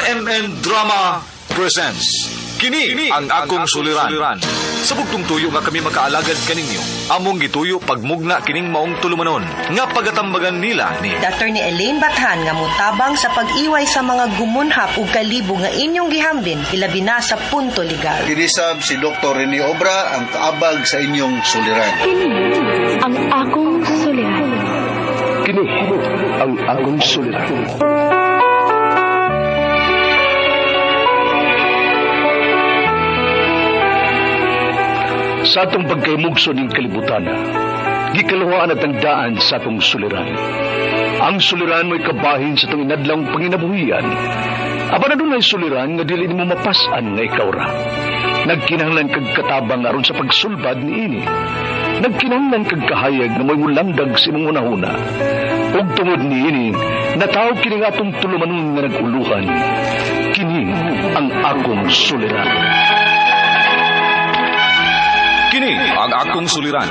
RMN Drama presents Kini ang akong suliran. Sa bugtong tuyo nga kami makaalagad kaninyo, among gituyo pagmugna kining maong tulumanon nga pagatambagan nila ni Dr. ni Elaine Bathan nga mutabang sa pag-iway sa mga gumunhap ug kalibo nga inyong gihambin ilabi na sa punto legal. Kinisab si Dr. Rene Obra ang kaabag sa inyong suliran. Kini ang akong suliran. Kini ang akong suliran. Sa atong pagkaymugso ning kalibutan, gikaluhaan at ang daan sa atong suliran. Ang suliran mo'y kabahin sa atong inadlang panginabuhian. Apan adunay suliran nga dili nimo mapas-an nga ikaw ra. Nagkinahanglan kag katabang aron sa pagsulbad niini. Nagkinahanglan kag kahayag nga mo'y mulamdag sa imong hunahuna. Ug tungod niini, natawag kini nga atong tulumanon nga nag-uluhan. Kini ang akong suliran. Kini ang akong suliran.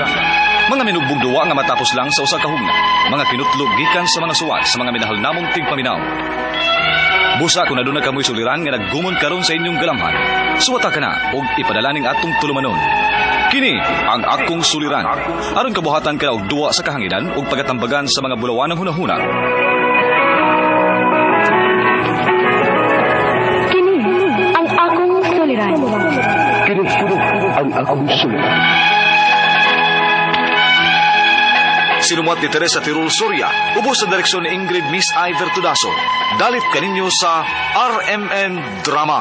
Mga minugbog duwa nga matapos lang sa usa ka hugna. Mga kinutlog gikan sa mga suwat sa mga minahal namong tigpaminaw. Busa kung aduna kamoy suliran nga naggumon karon sa inyong galamhan. Suwata ka na ug ipadala ning atong tulumanon. Kini ang akong suliran. Aron kabuhatan ka na og duwa sa kahanginan ug pagatambagan sa mga bulawanang hunahuna. Kini ang akong suliran. Kini ang akong suliran. Sinumuat ni Teresa Tirul Soria, ubos sa direksyon ni Ingrid Miss Iver Tudaso. Dalit kaninyo sa RMN Drama.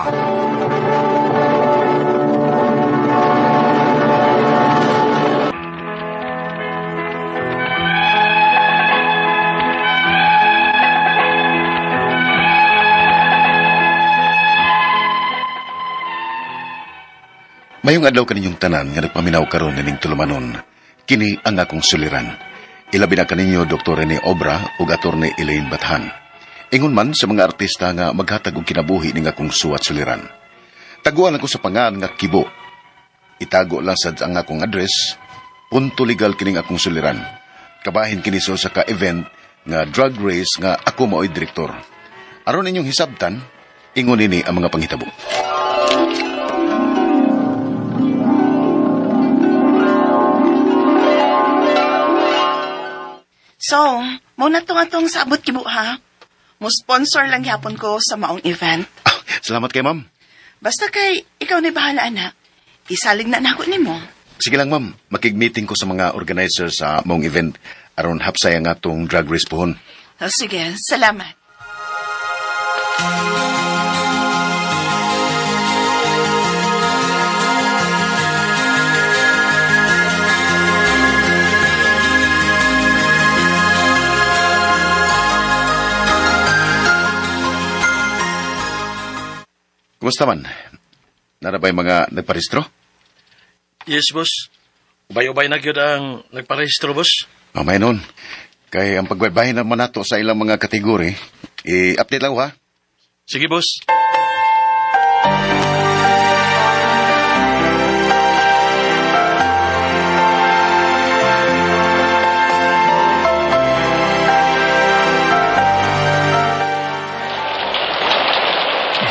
Mayong adlaw kaninyong tanan nga nagpaminaw karon nining tulumanon. Kini ang akong suliran. Ilabi na kaninyo Dr. Rene Obra ug Attorney Elaine Bathan. Ingon man sa mga artista nga maghatag og kinabuhi ning akong suwat suliran. Taguan ako sa pangan nga Kibo. Itago lang sad ang akong address. Punto legal kining akong suliran. Kabahin kini sa usa ka event nga drug race nga ako mao'y direktor. Aron inyong hisabtan, ingon nini ang mga panghitabo. So, muna to nga tong sabot kibo ha. Mo sponsor lang yapon ko sa maong event. Ah, salamat kay ma'am. Basta kay ikaw na bahala na. Isalig na nako nimo. Sige lang, ma'am. Makig-meeting ko sa mga organizer sa mong event aron hapsay ang atong drag race pohon. Oh, sige, salamat. Kumusta man? Nara ba'y mga nagparehistro? Yes, boss. Ubay-ubay na gyud ang nagparehistro, boss. Mamay nun. Kay ang pagbaybahin naman nato sa ilang mga kategori, i-update lang ko, ha? Sige, boss.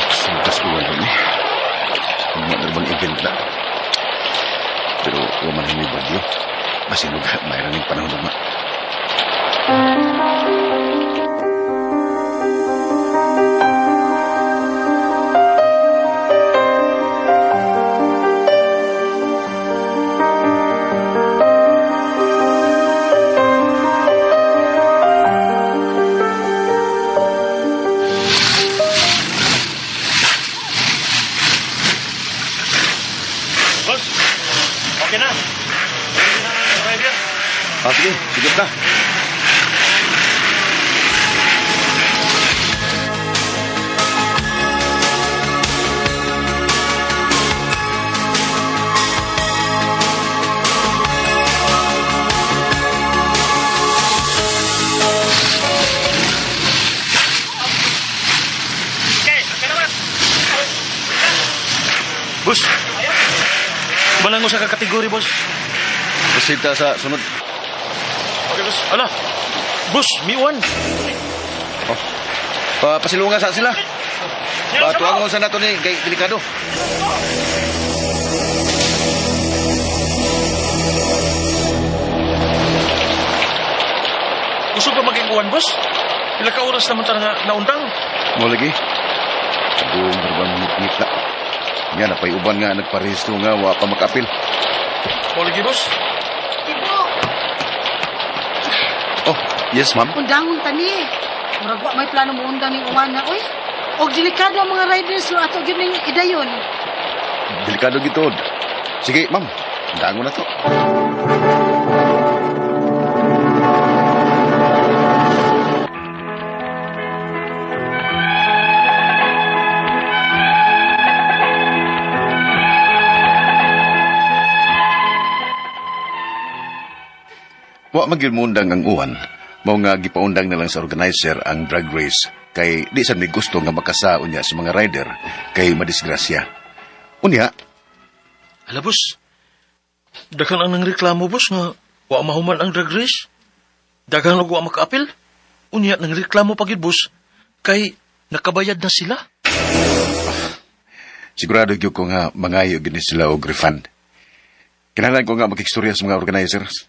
Sintas ko wala ni. Ang mga bang event na. Pero wala man may bagyo. Basinog, mayroon yung panahon naman. Boss, okay na. Okay na, driver. Ah, sige, sige na. Boss, Balang mo sa kategori, boss. Proceed ta sa sunod. Okay, boss. Ala, boss, mi one. Oh. Pasilungan sa sila. Batuan mo sa nato ni kay delikado. Gusto pa maging uwan, boss? Pila ka oras naman ta nga naundang. Mo lagi. Buong barbang ngit na. Nga napay uban nga nagparehistro nga wa pa makapil. Mo lagi, boss. Kibo, Oh, yes ma'am. undangon tani. Murag wa may plano mo undang ning uwana oy. Og delikado ang mga riders no ato gyud ning idayon. Delikado gitod. Sige, ma'am. Dangon na to. Wa magyud moundang ang uwan, mao nga gipaundang na lang sa organizer ang drag race kay di sad may gusto nga makasa unya sa mga rider kay madisgrasya. Unya, Hala, boss. Daghan ang nangreklamo, boss, nga wa mahuman ang drag race. Daghan og wa makaapil. Unya, nangreklamo pa gyud, boss, kay nakabayad na sila. Sigurado gyud ko nga mangayo gyud ni sila og refund. Kinahanglan ko nga makikstorya sa mga organizers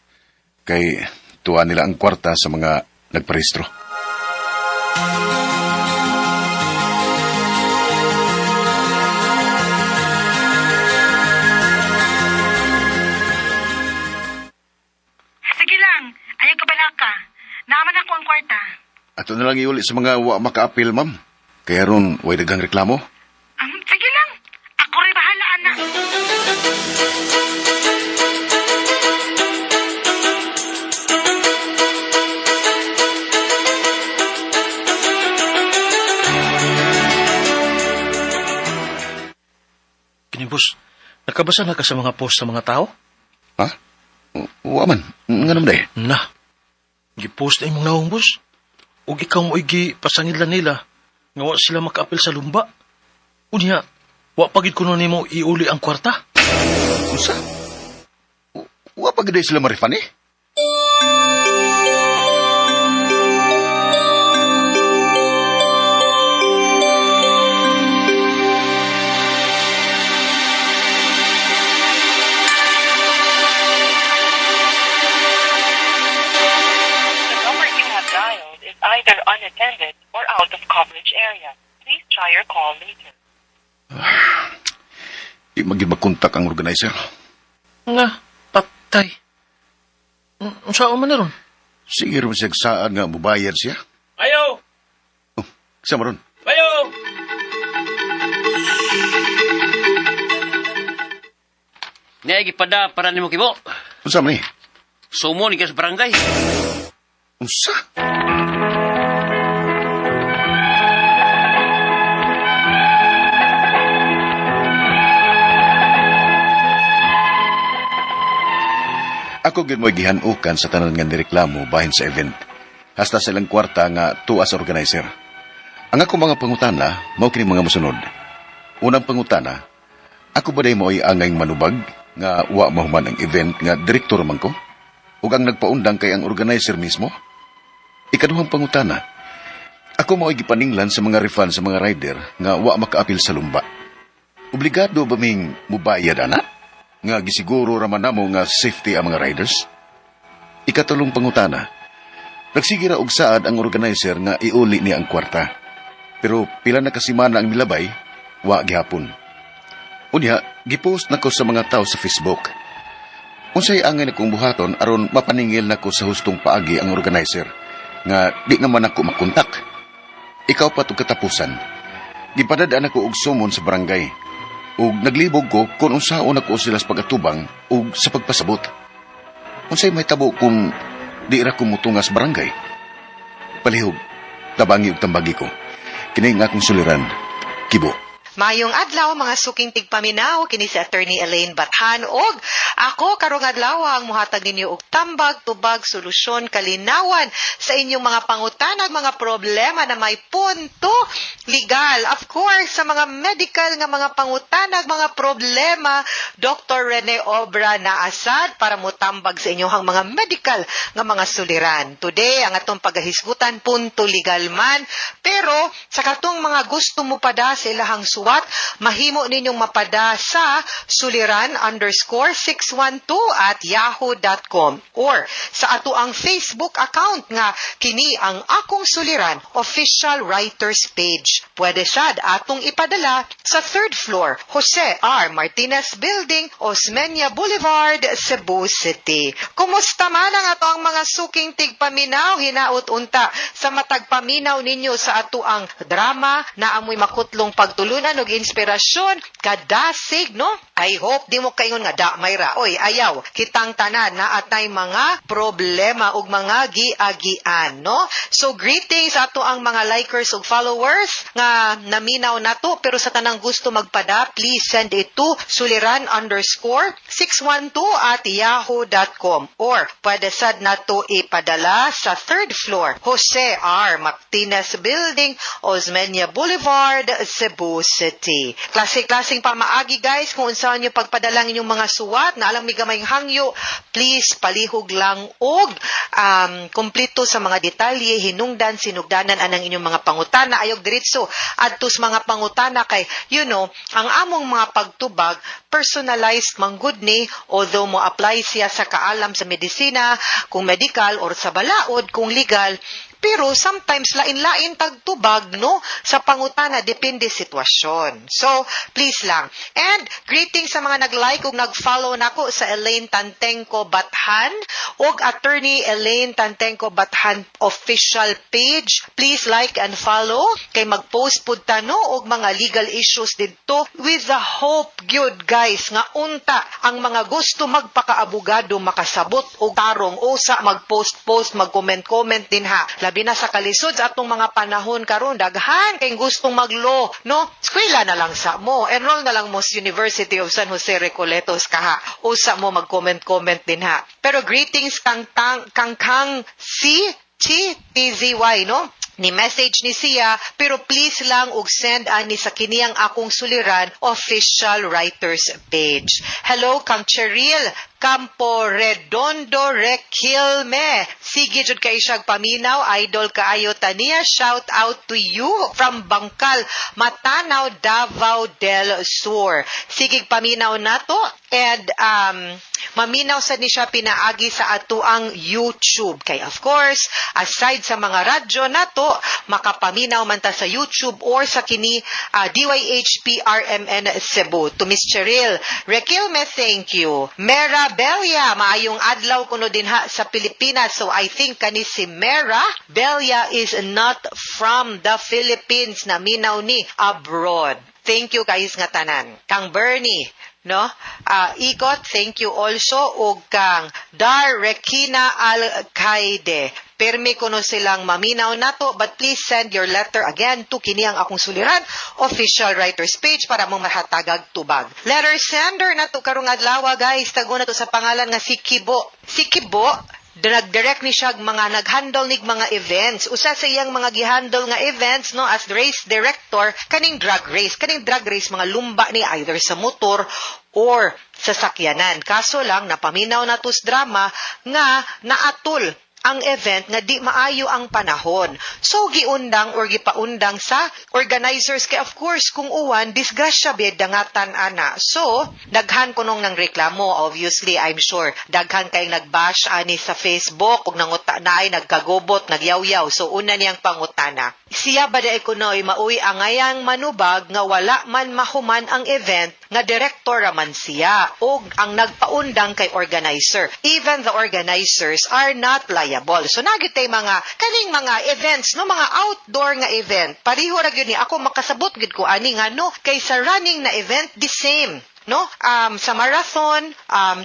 kay tuwa nila ang kwarta sa mga nagparehistro. Sige lang, ayaw ka balaka. Naaman ako ang kwarta. Ato na lang iuli sa mga wa makaapil, ma'am. Kaya ron, way daghang reklamo. Sige lang, ako rin bahala, anak. Kini, boss, nakabasa na ka sa mga post sa mga tao? Ha? Wa man. Nga naman day. Na, gipost na imong nawong, boss. Ug ikaw mo pasangidlan nila nga wa sila makaapil sa lumba. Unya, wa pa gid kuno nimo iuli ang kwarta. Unsa? Wa pa gid sila ma-refund eh? The number you have dialed is either unattended or out of coverage area. Please try your call later. Di magid makontak ang organizer. Nga, patay. Unsa man ni ron? Sige ron siya saan nga mubayad siya. Ayo! Oh, sa maron. Ayo! Niya gipada para nimo kibo. Unsa man ni? Sumo ni ka sa barangay. Unsa? Ako gyud mo'y gihan-ukan sa tanan nga nireklamo bahin sa event. Hasta sa ilang kwarta nga tuwa sa organizer. Ang ako mga pangutana, mao kini mga mosunod. Unang pangutana, ako ba day mo'y angay manubag nga wa mahuman ang event nga direktor man ko? Ug ang nagpaundang kay ang organizer mismo? Ikaduhang pangutana, ako mao'y gipaninglan sa mga refund sa mga rider nga wa makaapil sa lumba. Obligado ba ming mubayad ana? Nga gisiguro raman namo nga safety ang mga riders? Ikatulong pangutana, nagsigira og saad ang organizer nga iuli niya ang kwarta. Pero pila na kasimana ang nilabay, wa gihapon. Unya, gipost nako sa mga tao sa Facebook. Unsay angay nakong buhaton aron mapaningil nako sa hustong paagi ang organizer nga di naman ako makontak. Ikaw pa tug katapusan. Gipadad-an ako og sumon sa barangay. Ug naglibog ko kung unsaon ako sila sa pagatubang ug sa pagpasabot. Unsay mahitabo kung di ra ko mutunga sa barangay? Palihog, tabangi ug tambagi ko. Kini ang akong suliran. Kibo. Mayong adlaw, mga suking tigpaminaw, kini si Attorney Elaine Bathan og ako karong adlaw ang muhatag ninyo og tambag, tubag, solusyon, kalinawan sa inyong mga pangutanag, mga problema na may punto legal. Of course, sa mga medical nga mga pangutanag, mga problema, Dr. Rene Obra naasad para motambag sa inyong mga medical nga mga suliran. Today, ang atong pagahisgutan punto legal man, pero sa katong mga gusto mo pada sa ilahang suwat, mahimo ninyong mapada sa suliran_612@yahoo.com or sa ato ang Facebook account nga kini ang Akong Suliran Official Writers Page. Pwede sad atong ipadala sa third floor, Jose R. Martinez Building, Osmeña Boulevard, Cebu City. Kumusta man ang ato ang mga suking tigpaminaw? Hinaot unta sa matag paminaw ninyo sa ato ang drama na amoy makutlong pagtulunan og inspirasyon kadasig, no? I hope di mo kaingon nga da may ra. Oy, ayaw kitang tanan na atay mga problema ug mga giagian, no? So greetings ato ang mga likers ug followers nga naminaw nato, pero sa tanang gusto magpada, please send it to suliran_612@yahoo.com or pwede sad nato ipadala sa third floor, Jose R. Martinez Building, Osmeña Boulevard, Cebu City. Klase-klaseng pamaagi, guys, kung unsaon nyo pagpadala ang inyong mga suwat na alang mi gamayng hangyo, please palihog lang og kumpleto sa mga detalye, hinungdan, sinugdanan anang inyong mga pangutana. Ayog diretso adto sa mga pangutana kay ang among mga pagtubag personalized manggud ni, although mo apply siya sa kaalam sa medisina kung medical or sa balaod kung legal, pero sometimes lain-lain tagtubag, no, sa pangutana depende sitwasyon. So, please lang. And greetings sa mga nag-like ug nag-follow nako sa Elaine Tantengco Bathan ug Attorney Elaine Tantengco Bathan official page. Please like and follow kay mag-post pud ta, no, og mga legal issues didto with the hope gyud, guys, nga unta ang mga gusto magpakaabogado makasabot og tarong usa mag-post-post, mag-comment-comment din ha. Labi na sa kalisod sa atong mga panahon karon, daghan kay gustong mag-law, no? Eskwela na lang sa mo. Enroll na lang mo sa University of San Jose Recoletos kaha. Usa mo mag-comment-comment din ha. Pero greetings kang tang kang kang C T T Z Y, no? Ni message ni siya, pero please lang og send ani sa kiniyang Akong Suliran Official Writers Page. Hello kang Cheryl Campo Redondo Requilme. Sige jud kay siyag paminaw, idol kaayo taniya. Shout out to you from Bangkal, Matanao, Davao del Sur. Sige paminaw nato and maminaw sad ni siya pinaagi sa atuang YouTube. Kay of course, aside sa mga radyo nato, makapaminaw man ta sa YouTube or sa kini DYHP RMN Cebu. To Miss Cheryl Requilme, thank you. Mera Bella, maayong adlaw kuno dinha sa Pilipinas. So I think kani si Mera Bella is not from the Philippines, naminaw ni abroad. Thank you guys nga tanan. Kang Bernie, no? Ikot, thank you also ug kang Dar Rekina Alcaide. Permi kuno silang maminaw nato, but please send your letter again to kini ang Akong Suliran Official Writers Page para mo mahatagag tubag. Letter sender nato karong adlaw, guys, tago na to sa pangalan nga si Kibo. Si Kibo, nag-direct ni siya mga nag-handle nig mga events. Usa sa iyang mga gihandle nga events, no, as race director kaning drag race. Kaning drag race, mga lumba ni either sa motor or sa sakyanan. Kaso lang napaminaw na tos drama nga naatol ang event nga di maayo ang panahon. So giundang or gipaundang sa organizers kay of course kung uwan, disgrasya bid dangatan ana. So daghan kunong nang reklamo. Obviously, I'm sure daghan kay nagbash ani sa Facebook ug nanguta na ay nagkagubot, nagyawyaw. So una niyang pangutana. Siya ba diay kunoy maoy angayang manubag nga wala man mahuman ang event nga director raman siya og ang nagpaundang kay organizer? Even the organizers are not liable. So nagitay mga kaning mga events, no, mga outdoor nga event. Pareho ra gyud ni ako, makasabot gyud ko ani nga, no, kay sa running na event the same. no? Sa marathon,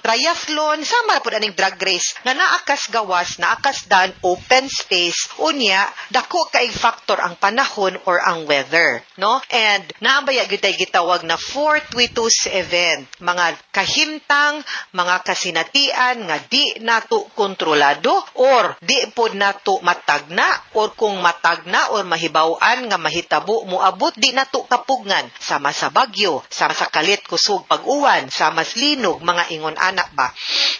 triathlon, sama pud aning drag race nga naa kas gawas, naa kas daan, open space, unya dako kay factor ang panahon or ang weather, no? And naa baya gyud tay gitawag na fortuitous event, mga kahimtang, mga kasinatian nga di nato kontrolado or di pod nato matagna, or kung matagna or mahibaw-an nga mahitabo, moabot, di nato kapugngan, sama sa bagyo, sama sa kalit kusog pag-uwan, sama sa linog, mga ingon ana ba.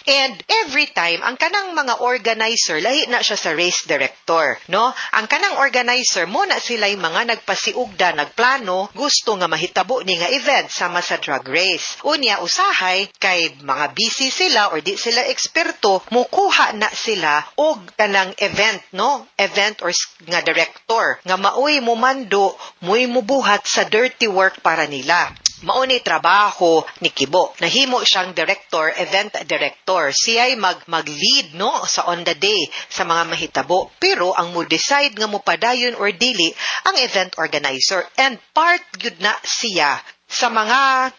And every time ang kanang mga organizer, lahi na siya sa race director, no? Ang kanang organizer mo na sila mga nagpasiugda, nagplano, gusto nga mahitabo ni nga event sama sa drag race. Unya usahay kay mga busy sila or di sila eksperto, mukuha na sila og kanang event, no, event or nga director nga maoy mumando, mo'y mubuhat sa dirty work para nila. Mao ni trabaho ni Kibo. Nahimo siyang director, event director. Siya'y mag-lead, no, sa on the day sa mga mahitabo. Pero ang mo decide nga mopadayon or dili ang event organizer, and part gyud na siya sa mga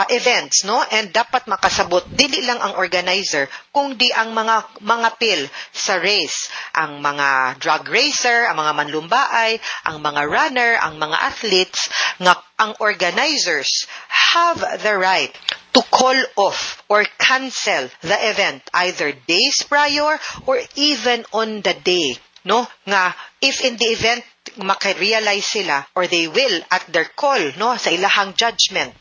events, no? And dapat makasabot dili lang ang organizer kung di ang mga mangapil sa race, ang mga drag racer, ang mga manlumbaay, ang mga runner, ang mga athletes, nga ang organizers have the right to call off or cancel the event either days prior or even on the day, no? Nga if in the event maka-realize sila or they will at their call, no, sa ilahang judgment,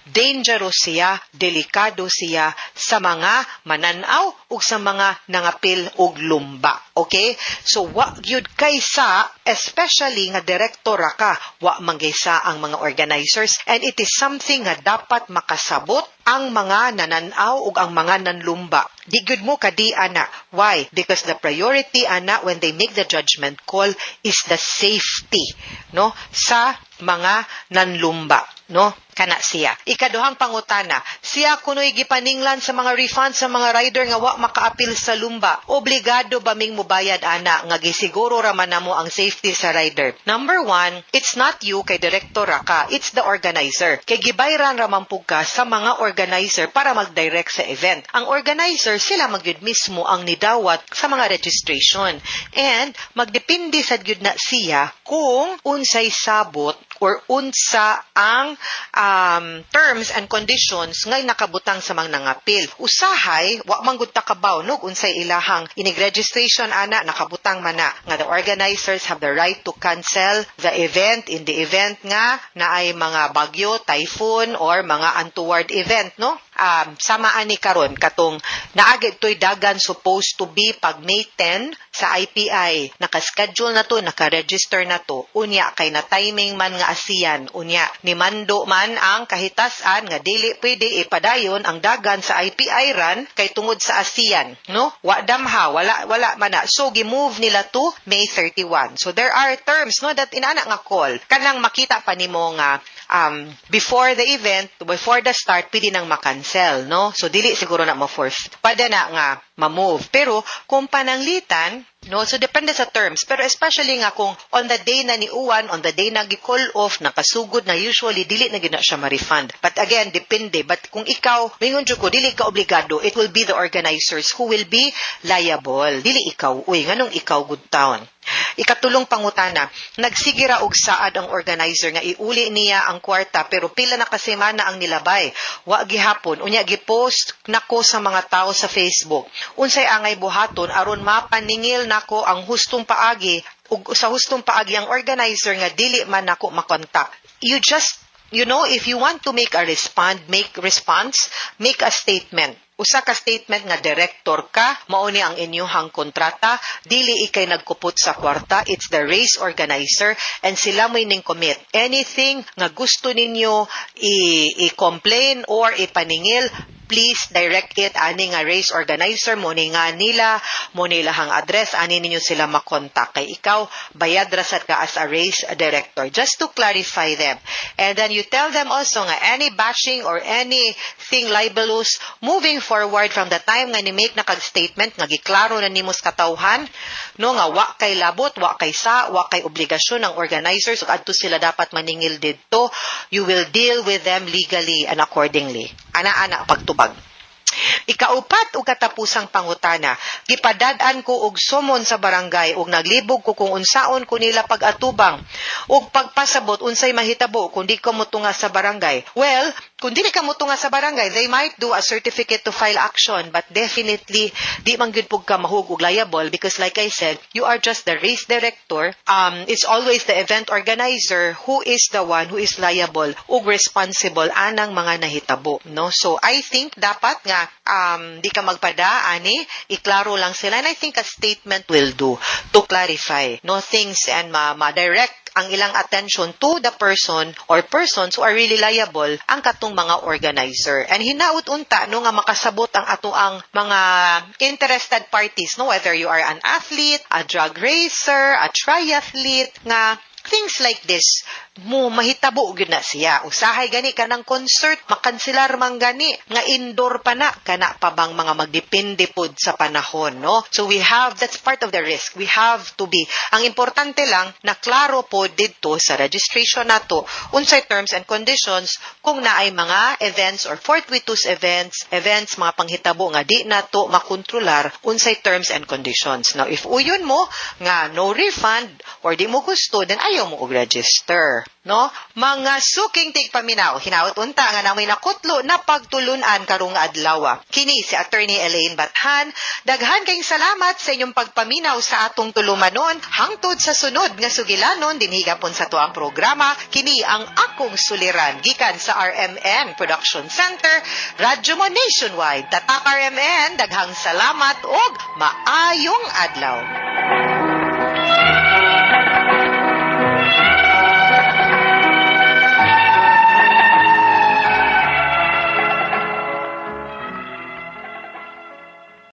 dangerous siya, delikado siya sa mga mananaw ug sa mga nangapil og lumba. Okay? So wa gyud kaysa, especially nga direktor ra ka, wa man sa ang mga organizers, and it is something nga dapat makasabot ang mga nananaw ug ang mga nanlumba. Di gyud mo kadi ana. Why? Because the priority ana when they make the judgment call is the safety, no, sa mga nanlumba, no? Kana siya. Ikaduhang pangutana, siya kuno'y gipaninglan sa mga refund sa mga rider nga wa makaapil sa lumba. Obligado ba ming mubayad ana nga gisiguro ra man namo ang safety sa rider? Number one, it's not you kay director ra ka, it's the organizer. Kay gibayran ra man pug ka sa mga organizer para mag-direct sa event. Ang organizer sila magyud mismo ang nidawat sa mga registration. And magdepende sad gyud na siya kung unsay sabot or unsa ang terms and conditions ngay nakabutang sa mga nangapil. Usahay, wa man gud ta kabaw no unsay ilahang inig-registration ana, nakabutang man na nga the organizers have the right to cancel the event in the event nga naay mga bagyo, typhoon or mga untoward event, no? Sama ani karon katong naagi toy dagan, supposed to be pag May 10 sa IPI. Naka-schedule na to, naka-register na to. Unya kay na timing man nga ASEAN, unya ni mando man ang kahitasan nga dili pwede ipadayon ang dagan sa IPI run kay tungod sa ASEAN, no? Wa damha, wala wala man na. So gi-move nila to May 31. So there are terms, no, that inana nga call kanang makita pa nimo nga before the event, before the start, pwede nang makancel, no? So dili siguro na mo-force, pwede na nga ma-move. Pero kung pananglitan, no, so depende sa terms. Pero especially nga kung on the day na ni uwan, on the day na gi-call off, nakasugod na, usually dili na gyud na siya ma-refund. But again, depende. But kung ikaw, mingon jud ko, dili ka obligado, it will be the organizers who will be liable. Dili ikaw. Uy, nganong ikaw gud taon? Ikatulong pangutana, nagsige ra og saad ang organizer nga iuli niya ang kwarta pero pila na kasemana ang nilabay. Wa gihapon, unya gipost nako sa mga tao sa Facebook. Unsay angay buhaton aron mapaningil nako ang hustong paagi ug sa hustong paagi ang organizer nga dili man nako makontak? You just if you want to make a respond, make response, make a statement. Usa ka statement nga director ka, mao ni ang inyuhang kontrata, dili ikay nagkupot sa kwarta, it's the race organizer and sila mo'y ning commit. Anything nga gusto ninyo i-complain or ipaningil, please Please direct it ani nga race organizer mo ni nga nila mo nilahang address ani ninyo sila makontak kay ikaw bayad ra sad ka as a race director, just to clarify them. And then you tell them also nga any bashing or anything libelous moving forward from the time nga ni make na kag statement nga giklaro na nimo sa katawhan, no, nga wa kay labot, wa kay sa, wa kay obligasyon ng organizers ug adto sila dapat maningil didto, you will deal with them legally and accordingly. Ana-ana pagtubag. Ikaupat ug katapusang pangutana, gipadad-an ko og summon sa barangay ug naglibog ko kung unsaon ko nila pag-atubang ug pagpasabot unsay mahitabo kung di ko motunga sa barangay. Well, kung dili ka motunga sa barangay, they might do a certificate to file action, but definitely di man gyud pug ka mahug og liable because, like I said, you are just the race director. It's always the event organizer who is the one who is liable ug responsible anang mga nahitabo, no? So I think dapat nga di ka magpada ani, iklaro lang sila, and I think a statement will do to clarify, no, things and ma-direct ang ilang attention to the person or persons who are really liable, ang katong mga organizer. And hinaut unta, no, nga makasabot ang atoang mga interested parties, no, whether you are an athlete, a drag racer, a triathlete, nga things like this mo mahitabo gyud na siya. Usahay gani kanang concert makanselar man gani nga indoor pa na, kana pa bang mga magdepende pod sa panahon, no? So we have, that's part of the risk. We have to be, ang importante lang na klaro po didto sa registration nato unsay terms and conditions kung naay mga events or fortuitous events, mga panghitabo nga di nato makontrolar, unsay terms and conditions. Now, if uyon mo nga no refund or di mo gusto, then ayaw mo og register, no? Mga suking tigpaminaw, hinaut unta nga namoy nakutlo na pagtulunan karong adlaw. Kini si Attorney Elaine Bathan. Daghan kayong salamat sa inyong pagpaminaw sa atong tulumanon hangtod sa sunod nga sugilanon dinhi gapon sa atuang programa, kini ang Akong Suliran, gikan sa RMN Production Center, Radyo Mo Nationwide. Tatak RMN, daghang salamat ug maayong adlaw.